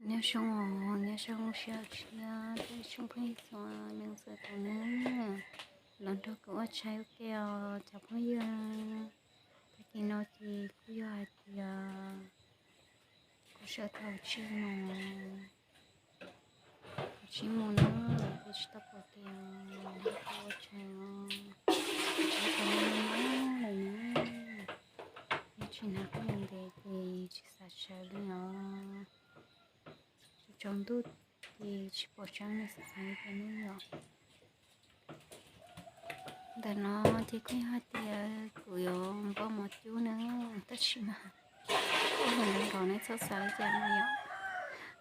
Nyob zoo os, nyob zoo lub sij hawm tshiab tej tsoom phooj ywg txhua leej txhua tus na, los nrog kuv ua tshais ua ke os cov phooj ywg. Tag kis no ces kuj yog hais tias kuv sawv thaum tsib moos, thaum tsib moos na, kuv tsis tau pom kev, nrog kuv ua tshais os. Kuv tau no lawm na, nyob tsis hnav koj mus ntev ces tsis xav sawv li os. Tsaus ntuj ces tsis pom tseeb li, xav xav li cas ne yom. Ntawm no ces kuj yog hais tias kuv yuav npoj mov cub na, tab sis mas ua lawm nrov nrov ne, txhob xav li cas no yom.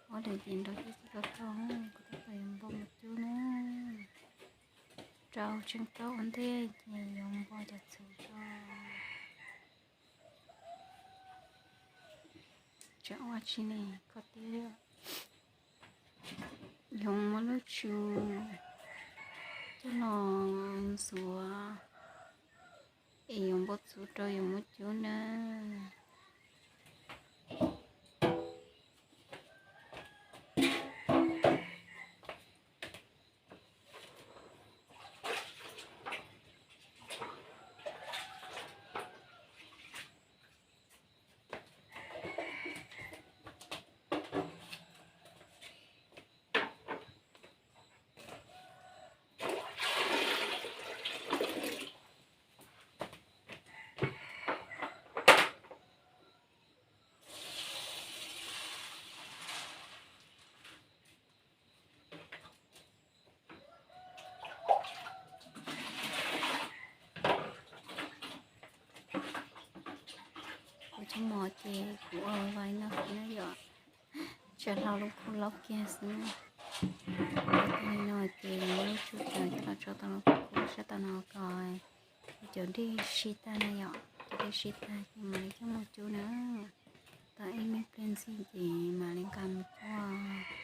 Ua lawm ces nrov cub cub tau tau, kuv tab tom yuav npoj mov cub na. Rau tseem tau ua ntej ces yuav npoj cov txhuv rau. Tseem ua tsis ne, kho tiab li. Yuav muab lub tsu coj los ntxuav es yuav npoj txhuv rau yuav muab cub na. Kuv cov mov ces kuv ua vais no kuv na yom, tsa hlo lub khub laub kiag xwb. Li no ces muab lub tsu coj los tso tau lub khub sab tau no kom cov dej sib tag na yom, cov dej sib tag ces mam li coj mus cub na. Tau ib me pliag ntxiv ces mam li nqa mus cub.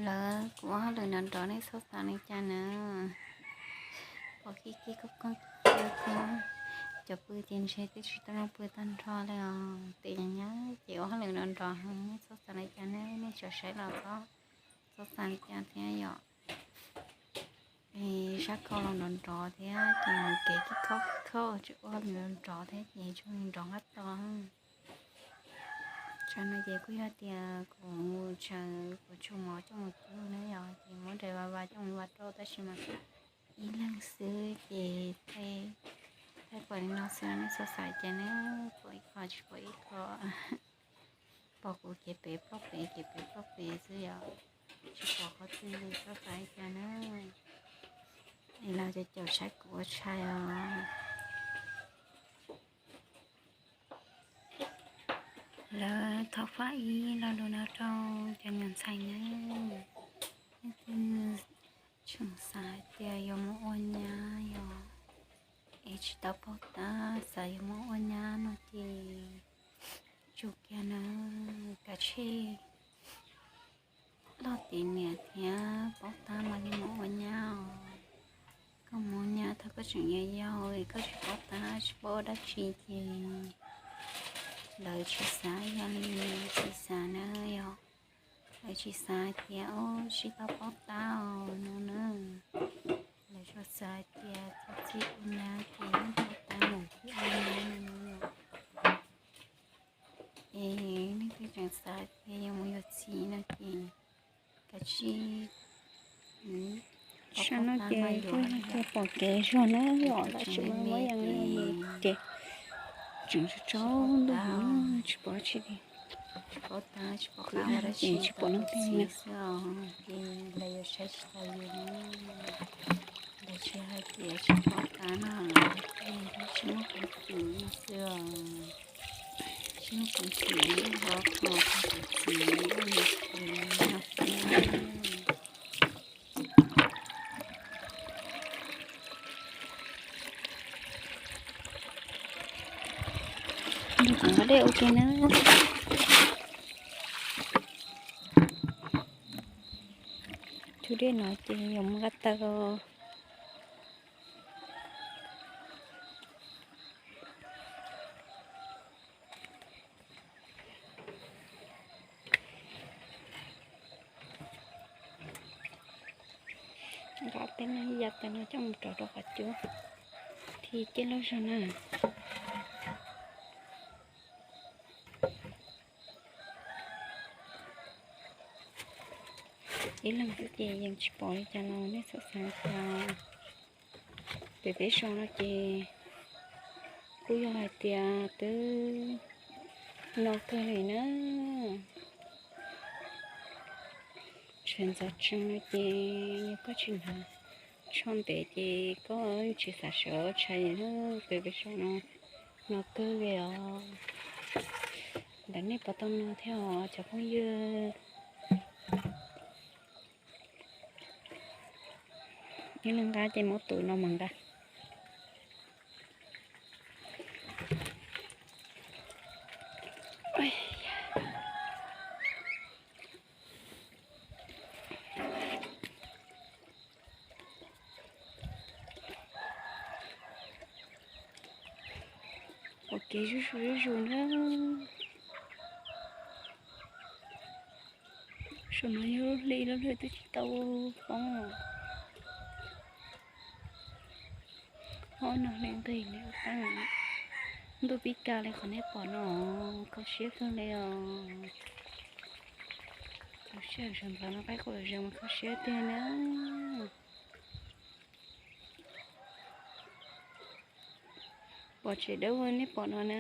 Lawv kuv ua hauj lwm nrov nrov nej txhob xav li cas na. Pom kib kib koj koj kib koj, cov pw ces ntshe twb tsis tau pw tag nrho li os. Tes nyab ces ua hauj lwm nrov nrov heev, nej txhob xav li cas ne, nej tsuas saib los txhob, txhob xav li cas thiab yom. Sab ko los nrov nrov thiab ces mus kev kib khob kib khob tsis ua hauj lwm nrov nrov thiab ces tsuas nrov nqab to. Tsam no ces kuj yog tias kuv tsawv kuv tshua mov coj mus cub na yom, ces muab daim vas vas coj mus vas rau tab sis mas ib leeg xwb ces thaij pom li no xwb, nej txhob xav cas ne, pom ib qho tsis pom ib qho. Pom kuv kev pem ploj pem kev pem ploj pem xwb yom, tsis pom qhov twg li, txhob xav cas na. Es los caum caum saib kuv ua tshais os. Lawv thov faj ib lo lus no rau cov niam ntxhais na, leej twg tseem xav hais tias yuav mus ua nyab yom, es tsis tau paub tab xav yuav mus ua nyab no ces tsum kiag na, kav tsij loj tiav niam thiab paub tab mam li mus ua nyab os. Koj mus ua nyab thaum koj tseem yau yau es koj tsis paub tab tsis paub ua dab tsi ces lawv tsis xav ib yam li txiv xav na yom. Lawv tsis xav tias ub tsis tau paub tab os no na. Lawv tsuas xav tias txog txij ua nyab ces yeej paub tab mus txij ua nyab no na yom. Es leej twg tseem xav tias yuav mus yuav txiv no ces kav tsij, sab no ces kuj yog tias pom kev zog na yom, tab sis mas muab yog li ces tseem tsaus ntuj heev tsis pom dab tsi li. Ces tsis pom leej twg li. Tab sis hais tias tsis pom qab no los tsis muaj peev xwm no xwb os. Tsis muaj peev xwm, ho tsis muaj peev xwm, no xwb. Nws kuv nqa dej ua ke na. Tus dej no ces yog mus nqa taw. Nqa tej no ya taw no coj mus rau rau qhov cub, thiaj coj loj zog na. Ib leeg xwb ces yeej tsis pom li cas los nej txhob xav cas. Pem peb zos no ces kuj yog hais tias twb no kawg li na. Sawv ntxov tsees no ces yog koj tsis hnav tsho ntev ces koj tsis xav sawv tshav li na. Pem peb zos no no kawg li os. Ntawm nej puas tau no thiab os cov phooj ywg? Ib leeg nqa ces muab tus no mas nqa. Ua kev zuj zus zuj zus na. Saum no yog lub hli, lub hli twb tsis tau poob. Ob no hli nqig li ua teb. Ntuj pib kas li qhov nej pom no, kho siab kawg li os. Kho siab, sawv ntxov no qaib qua zos mas kho siab tiag na. Pom tsev dawb nej pom no na.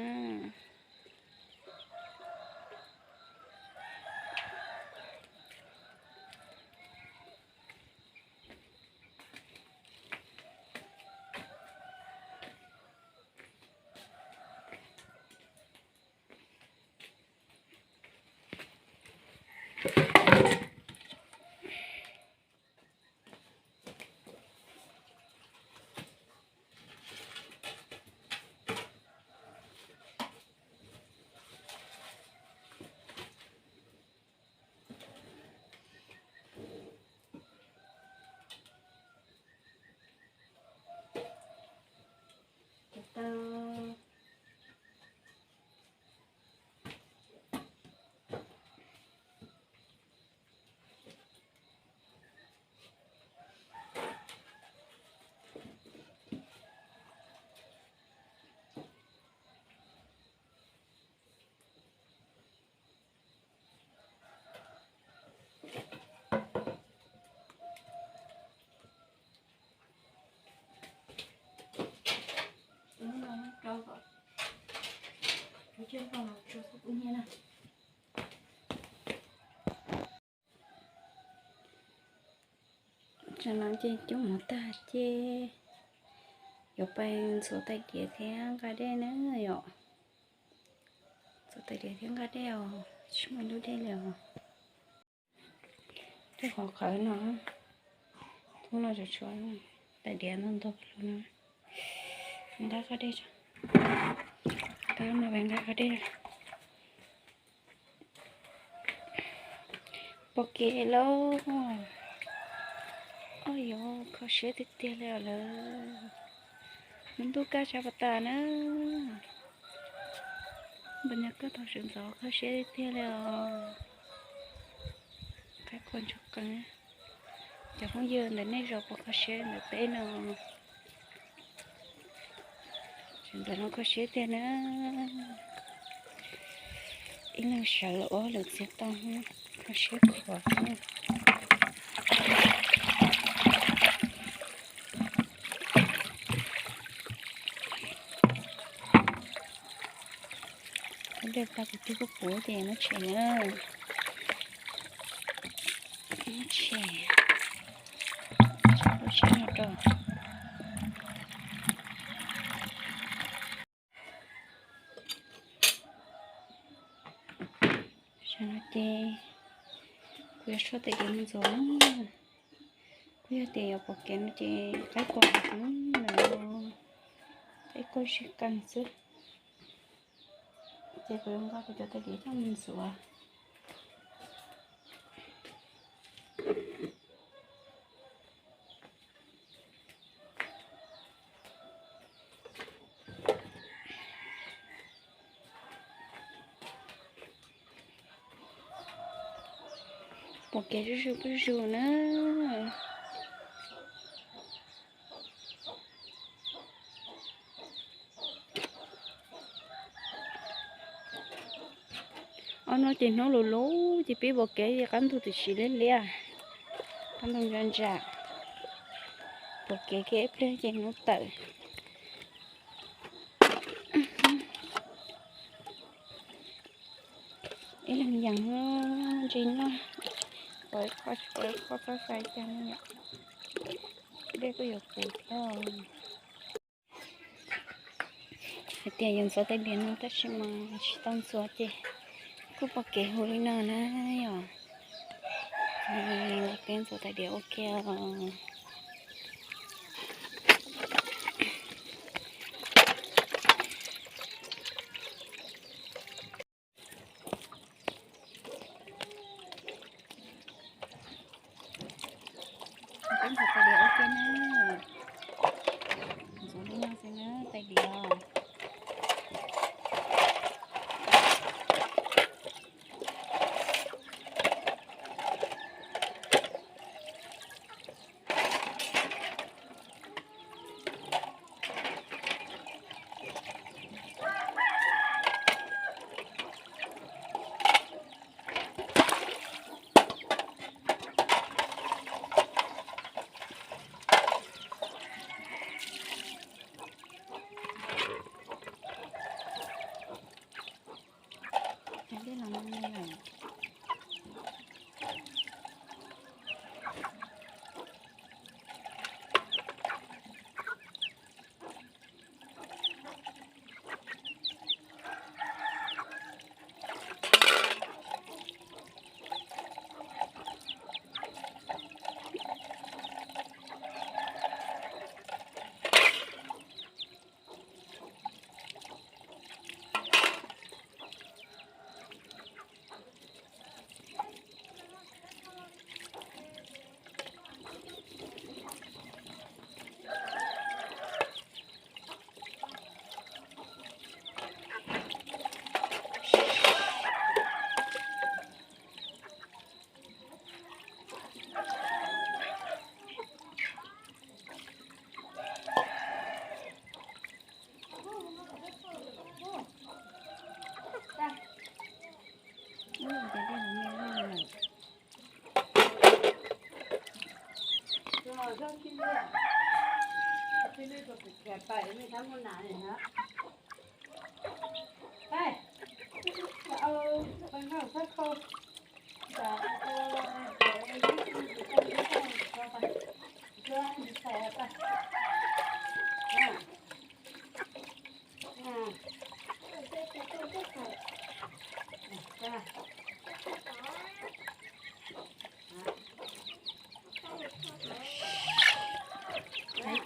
Tam no ces cub mov tag ces yuav pais ntxuav tais diav thiab nqa dej na yom. Ntxuav tais diav thiab nqa dej os, tsis muaj lub dej li os. Tej qhov qhawv no, hnub no tsuas tshuav tais diav ntau ntau no. Nqa qab dej, nqa qab dej. Pom kev lawm. Oj yog kho siab tiag tiag li os lawm. Ntuj kaj tsav pas tas na. Npam nyog koj tau sawv ntxov kho siab tiag tiag li os. Qaib qua ntsuag qees. Cov phooj ywg ntawm nej zos puas kho siab ntawm peb no? Sawv ntxov no kho siab tiag na. Ib leeg sawv los ua lwm txiv tau, kho siab khuav. Dej tag kuv twb kuj puv ces muab tshem na. Muab tshem, tshem lub tsheb no rau. Ces kuv yuav soj tais diav mus ntxuav na. Kuj yog tias yuav pom kev no ces qaib qua heev lawm, qaib qua sib qeeg xwb. Ces kuv yuav nqa kuv cov tais diav coj mus ntxuav. Pom kev zuj zus zuj zus na. Ob no ces hnub lus lub ces pib pom kev qab ntug tam sim liab liab, qab ntug ntsa ntsa. Pom kev kiag ib pliag ces hnub tawm. Ib leeg yees ntsis noj, pom ib qho tsis pom ib qho txhob xav cas ne yom. Dej kuj yuav puv thiab. Hais tias yuav ntxuav tais diav no tab sis mas tsis tau ntxuav ces kuj pom kev huv li no na yom. Peb ntxuav tais diav ua ke os. Peb ntxuav tais diav ua ke na. Ntxuav li no xwb na tais diav. Dej los me me lawm.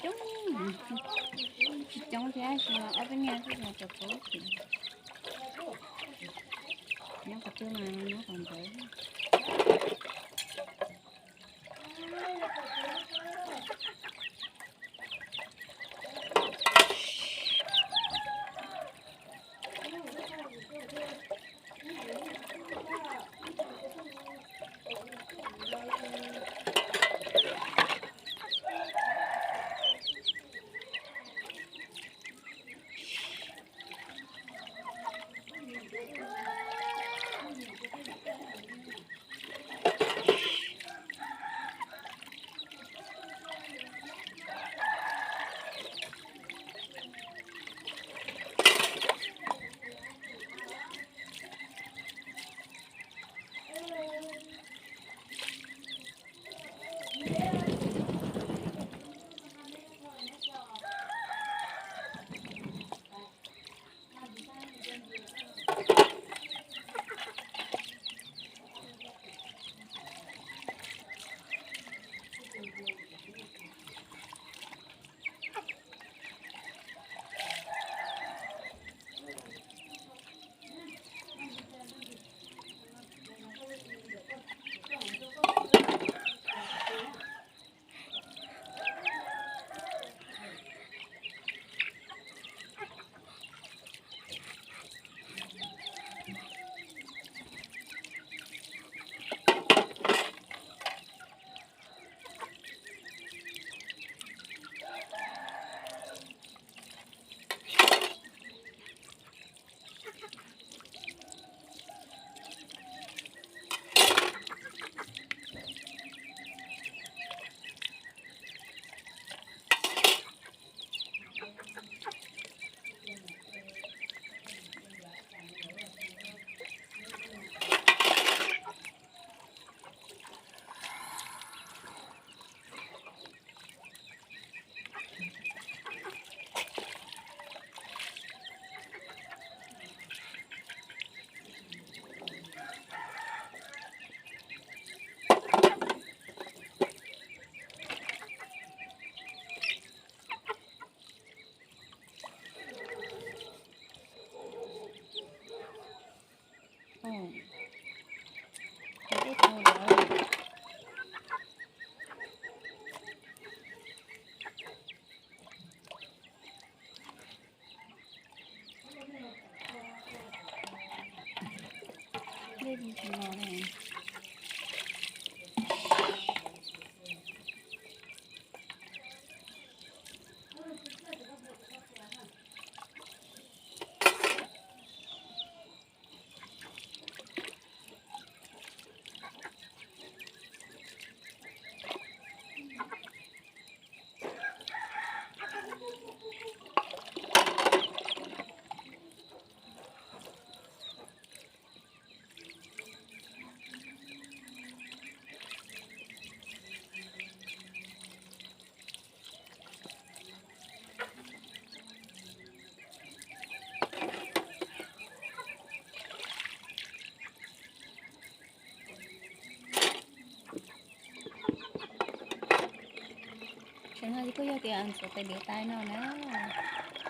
Coob, tsis coob thiab, tsis ob peb niag xwb los tau pub. Nyob qhov twg mas nyob qhov ntawd. Kuj yog tias ntxuav tais diav tas no na,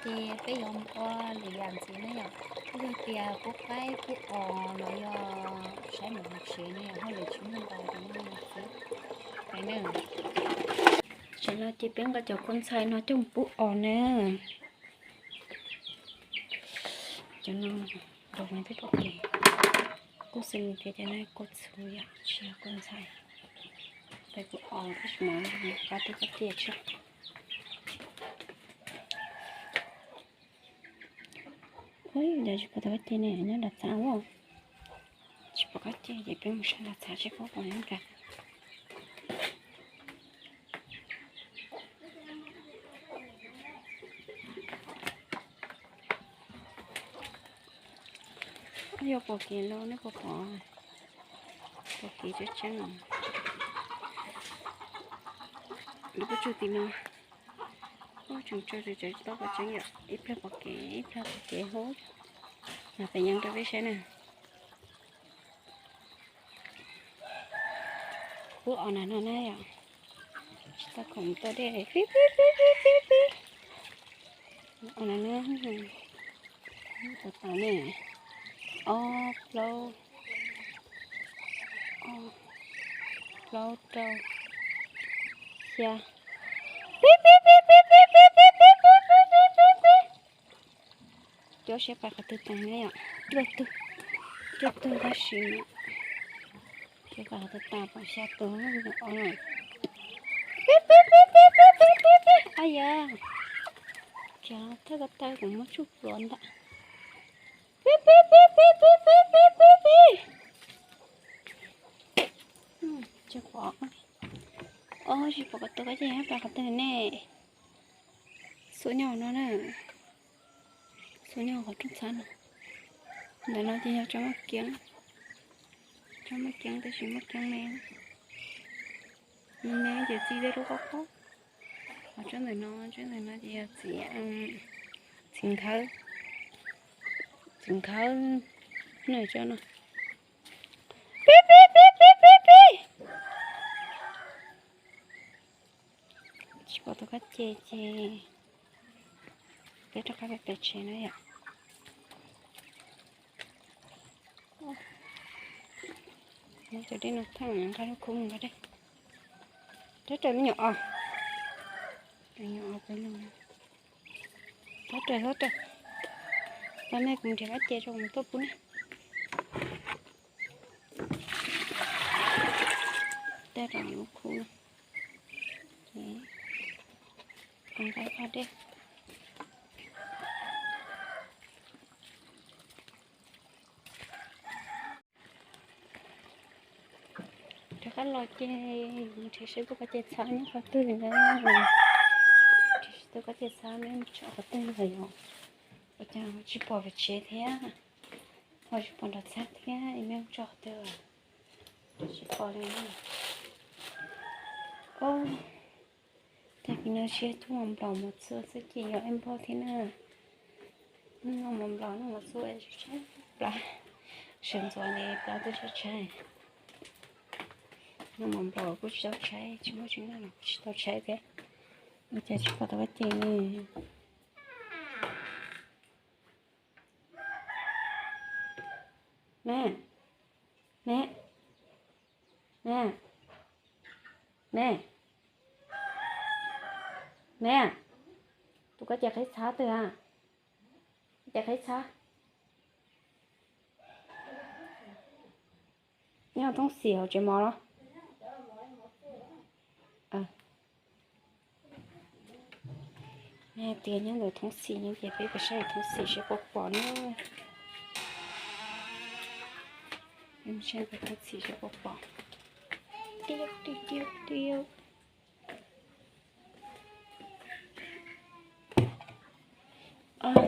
ces peb yuav ua lwm yam ntxiv na yom. Kuj yog tias pub qaib pub os los yog saib mus hauv tsev na yom, hauj lwm tsis muaj ntau ces no ntxiv. Tam no ces peb nqa cov kua ntxhais no coj mus pub os na. Cov no nrog peb pom kev, kuj xws li tias cov no kua txhuv yom, tsis yog kua ntxhais. Peb pub os tab sis mas qab twb qab cia tso. Ua cas tsis pom tau qab cia ne, nyob nram txhav ua. Tsis pom qab cia ces peb mus saib nram txhav seb puas pom nyob nrad. Yog pom kev los nej puas pom? Pom kev tseeb tseeb. Lub pob tsuas tim no, ub, tseem tso tseem tseem tau pom tseeb yom, ib pliag pom kev ib pliag pom kev hub. Mas peb yeej rau peb saib na. Pub os na no na yom. Tsis tau khoom tuaj dej pib pib pib pib pib pib. Os na na. Tau tau ne. Ob plaub, ob plaub rau xya. Pib pib pib pib pib pib pib pib pib pib pib pib. Cuab seb pais qhov twg tag ne yom. Cuaj tug, cuaj tug tab sis mas seb pais qhov twg tag, pom xya tus os. Pib pib pib pib pib pib pib pib. Ab yam, khiav thawj ko taw kuv muab tsuj pluav ntag. Pib pib pib pib pib pib pib pib pib. Tsis pom, tsis pom qhov twg, qhov twg ne. Xuas nyob no na. Xuas nyob qhov rooj txhab no. Ntawm no ces yog tsob maj keeb. Tsob maj keeb tab sis maj keeb me, me ces txi tej lub qab qab. Ho tsob ntawm no, tsob ntawm no ces yog txiv, txiv nkhawb. Txiv nkhawb na, tsob no. Pib pib pib pib pib pib. Tsis pom tus kab ce ces peb rov qab pem tsev na yom. Muab cov dej no thauj nqa lub khub mus nqa dej. Rov raws me nyuam os. Txhob raws, txhob raws. Tau nej, kuv nrhiav kab ce tso kuv tuaj pub nej. Tej rau lub khub no. Kuv nqa ib qho dej. Rov qab los ces nrhiav seb tus kab ce txhab nyob qhov twg na. Nrhiav seb tus kab ce txhab nyob qhov twg lawm yom. Ua cas tsis pom pem tsev thiab, ho tsis pom nram txhab thiab, es nyob qhov twg tsis pom li. Tag kis no tsiab tuaj mos nplaum mos txua xwb ces yog ib npog thiab na. Noj mos nplaum noj mos txua tshaib plab, sawv ntxov li plab twb tshaib tshaib. Noj mos nplaum kuj tsis tau tshaib, tsis muaj tsis noj los kuj tsis tau tshaib thiab. Ua cas tsis pom tus kab ce li. Me, me, me, me, me, tus kab ce qhib txhab twg a? Kab ce qhib txhab. Nyob thoob xim hauv tsev mov los? Nws hais tias nyob ntawm thoob xim no ces peb pais saib thoob xim seb puas pom na. Saib thoob xim seb puas pom. Tiab tiab tiab tiab.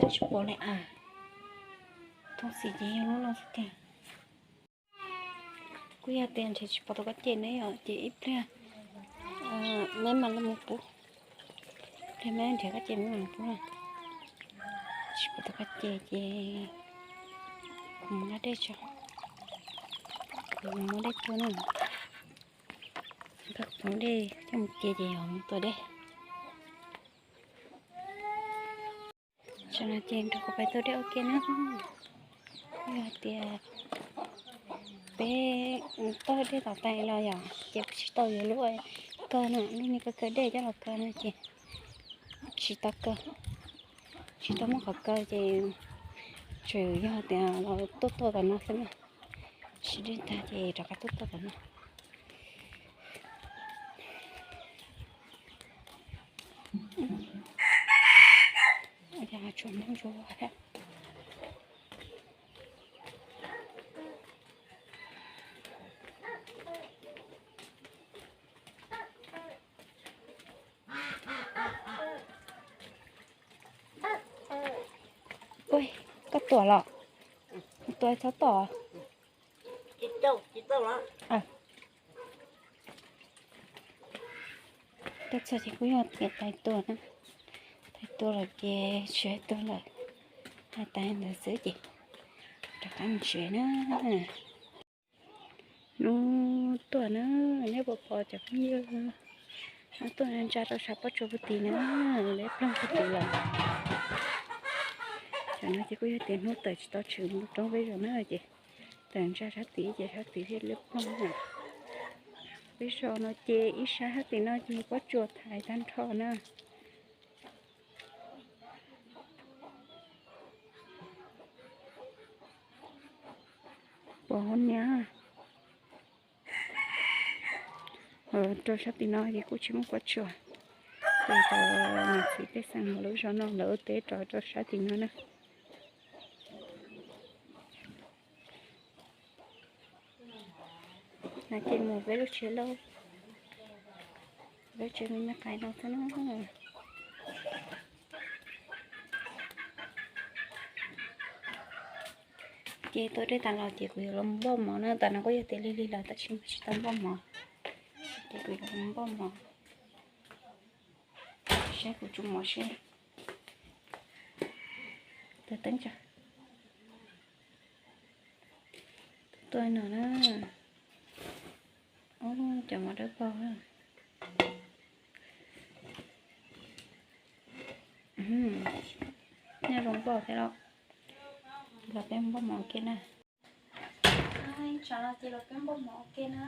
Tsis pom li as. Thoob xim ces yog lub no xwb tiag. Kuj yog tias nrhiav tsis pom tus kab ce ne yom, ces ib pliag neb mam li mus pub. Ib pliag neb nrhiav kab ce neb mam li pub na. Tsis pom tus kab ce ces kuv mus nqa dej tso. Kuv mus muab dej tuaj na. Nkag kuv dej coj mus cia ces yog mus tua dej. Tam no ces nrog kuv pais tua dej ua ke na. Yog hais tias peb tua dej tom tais los yom, ces tsis tau yuav lub kaw na, lub niag kaw kaw dej coj los kaw no ces tsis tau kaw, tsis tau muaj qhov kaw ces tsuas yog tias los tuaj tua tom no xwb na. Siv dej tag ces rov qab tuaj tua tom no. Ua cas tsuas muaj ntsuag thiab. Ua, koj tuam los? Tuam txhob tom. Tuaj txog ces kuj yog tias tais tua na, tais tua lawm ces tsis hais tua lawm, hais tais ntawd xwb ces rov qab mus tsev na. Hnub tuaj na, neb puas pom cov phooj ywg, hnub tuaj ntsa rau sab pob tsuas puag tid na, liab ploog puag tid lawm. Tam no ces kuj yog tias hnub tawm tsis tau tshwm mus roob peb zos na ces tawm ntsa sab tid ces sab tid thiaj liab ploog na. Peb zos no ces ib sab sab tim no ces pob tsuas thaiv tag nrho na. Pom hauv niag rau sab tim no ces kuj tsis muaj pob tsuas, ces cov niam txiv pej xeem hauv lub zos no lawv ua teb rov rau sab tim no na. No ces mus peb lub tsev lauj, peb tsev me me qais no xwb na. Ces tua dej tas los ces kuv yuav los npoj mov na, tam no kuj yog tias lig lig lawm tab sis tsis tau npoj mov, ces kuv yuav los npoj mov. Saib kuv tsuj mov seb. Tus teeb tsa tuaj no na. Ub, cov mov dawb paug. Nyob zoo npoj thiab los. Ces los peb npoj mov ua ke na. Tsam no ces los peb npoj mov ua ke na.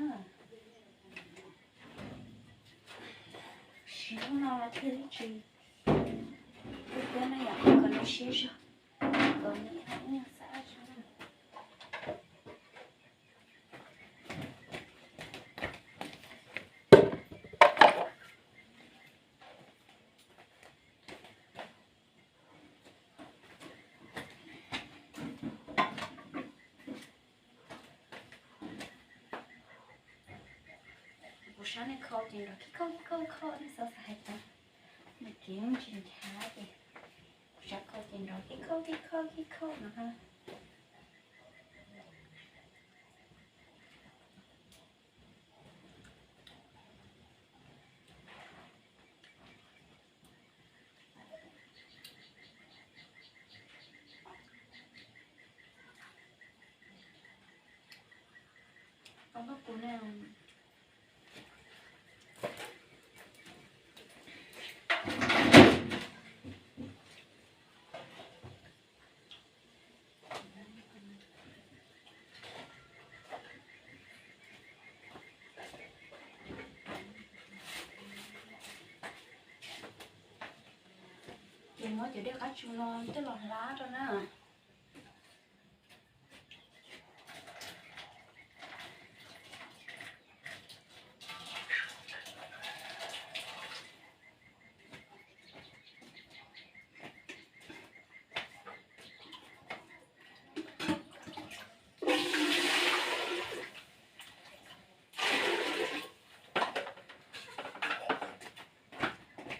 Siv hnub no los thiaj li tsis ua tiab na yom, kom nws siab zog, kom nws ib nyuag xab zog. Kuv sab nej khau ces nrov khib khau khib khau khib khau, nej xav xav hais tias nws kev tsis nchav ces kuv sab khau ces nrov khib khau khib khau khib khau no. Ces muab cov dej qab tsuag no coj los hlab rau na.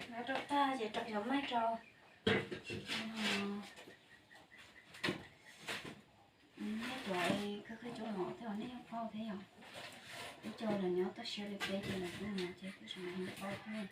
Hlab rau tag ces rau cov maij rau. Nej cov kawg kawg cov mov thiab nej yeej paub thiab yom. Ib co lawv nyob toj siab li peb ces lawv kuj mov ces kuj tsis muaj paub thiab.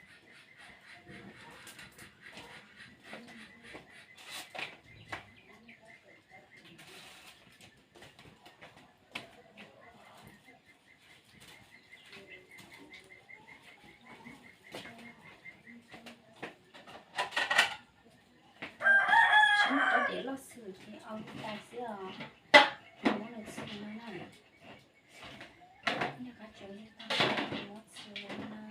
Loj xwm ces au li tas xwb os. Muab nws txhw no na. Nws qab tsuas li tag, muab txhw no na.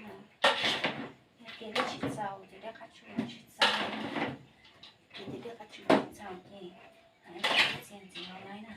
Yog tias dej tsis txaus ces dej qab tsuas tsis txaus. Ces tias dej qab tsuas tsis txaus ces txias ntxiv hauv laib na.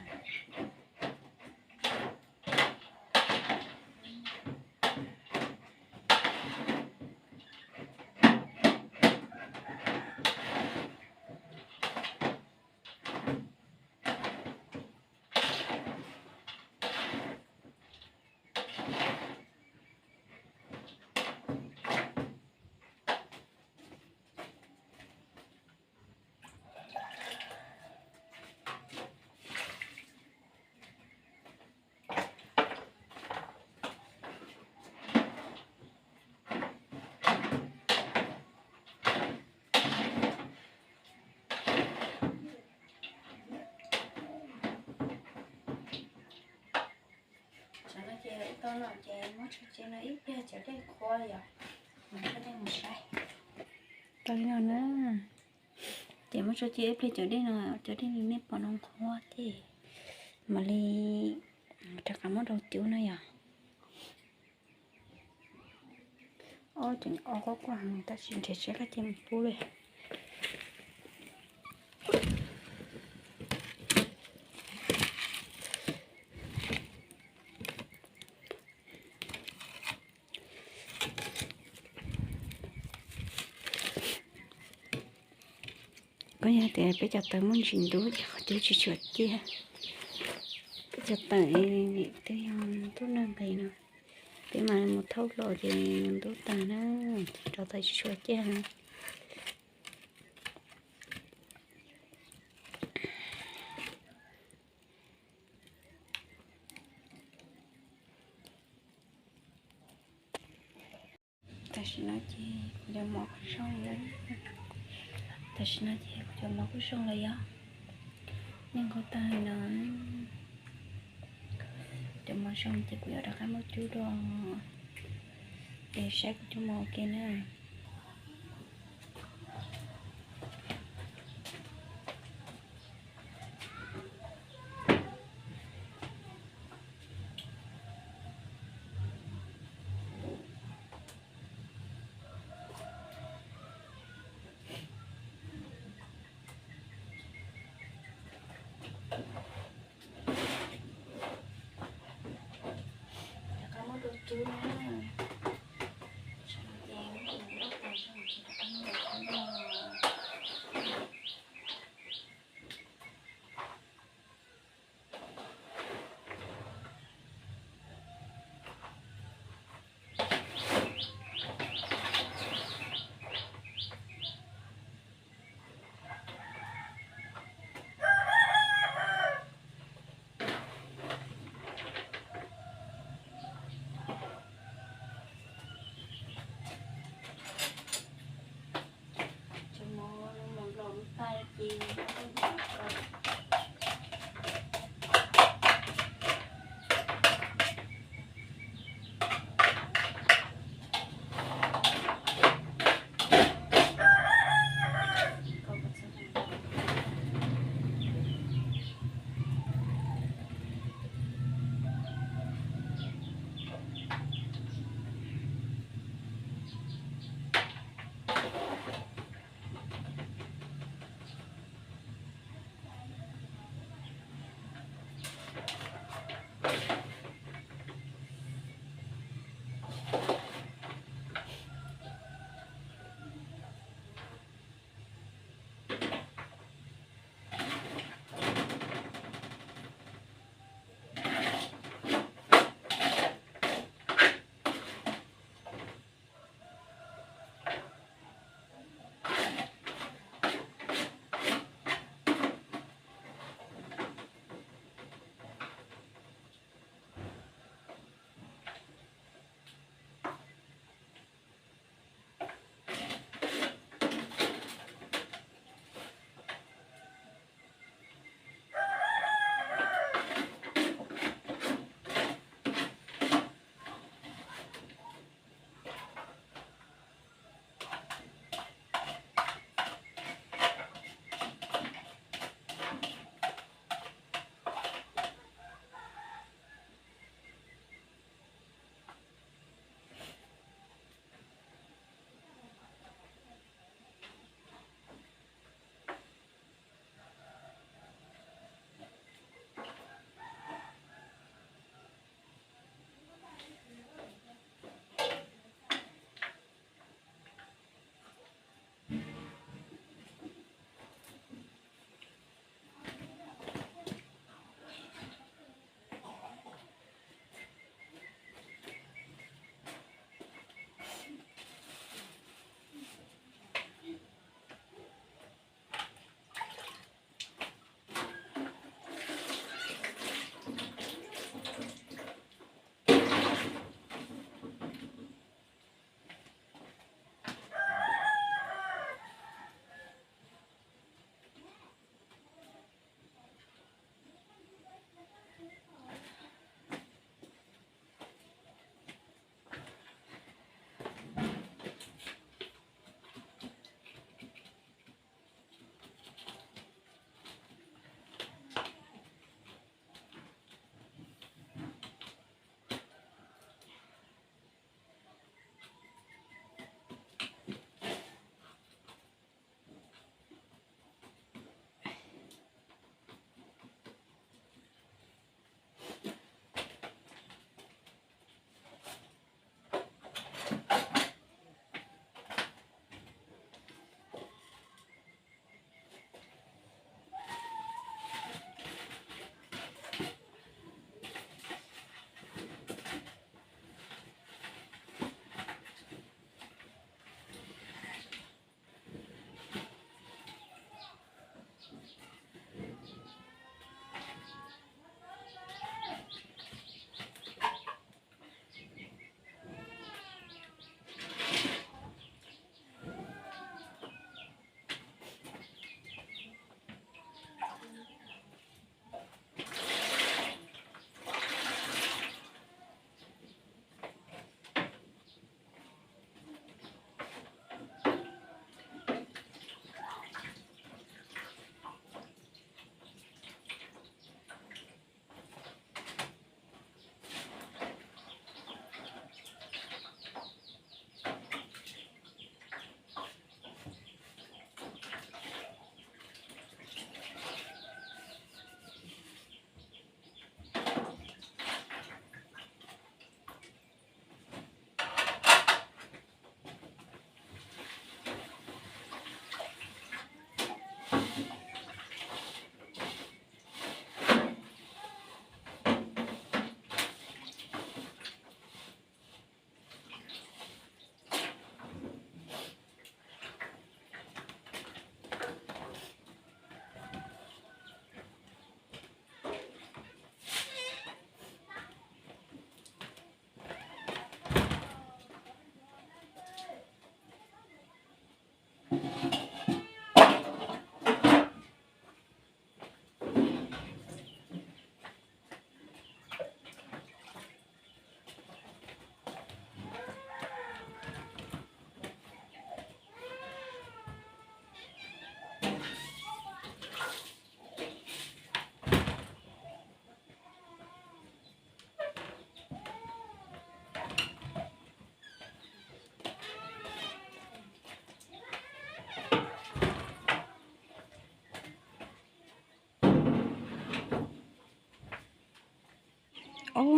Tsam no ces ua tau no ces muab tso tseg no ib pliag cov dej qhuav yom, mam coj nej mus saib. Tau li no na. Ces muab tso tseg ib pliag cov dej no, cov dej li nej pom no qhuav ces mam li rov qab muab rau cub no yom. Ob tseem o quaj quaj heev tab sis nrhiav tshiab koj cia mus pub li. Koj yog tias peb cov taws muaj ntsis ntub ces qhov twb tsis tshua ciaj. Peb cov taws twb yog ntuj nag nqis no, peb mas mus thauj los ces ntub tag na, ces rau taws tsis tshua ciaj. Tam sim no ces kuv cov mov kuj zoo lawm. Tam sim no ces kuv cov mov kuj zoo lawm yom. Nyob nkaus tag no, cov mov zoo ces kuv yuav rov qab muab cub dua, es saib kuv cub mov ua ke na. Rov qab muab dua cub na. Ces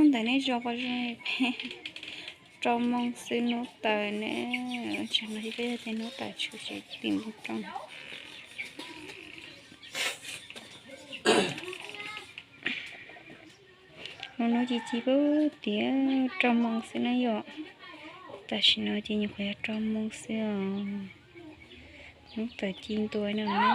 Ntawm nej zos pom zoo, peb rau moo xwb hnub tawm ne. Tsam no peb yog tias hnub tawm tshwm sim tim npoo rau. Lub hnub ci ci puag tias rau moo xwb na yom. Tam sim no ces nyuam qhuav yog rau moo xwb os. Hnub tawm ci ntua no na.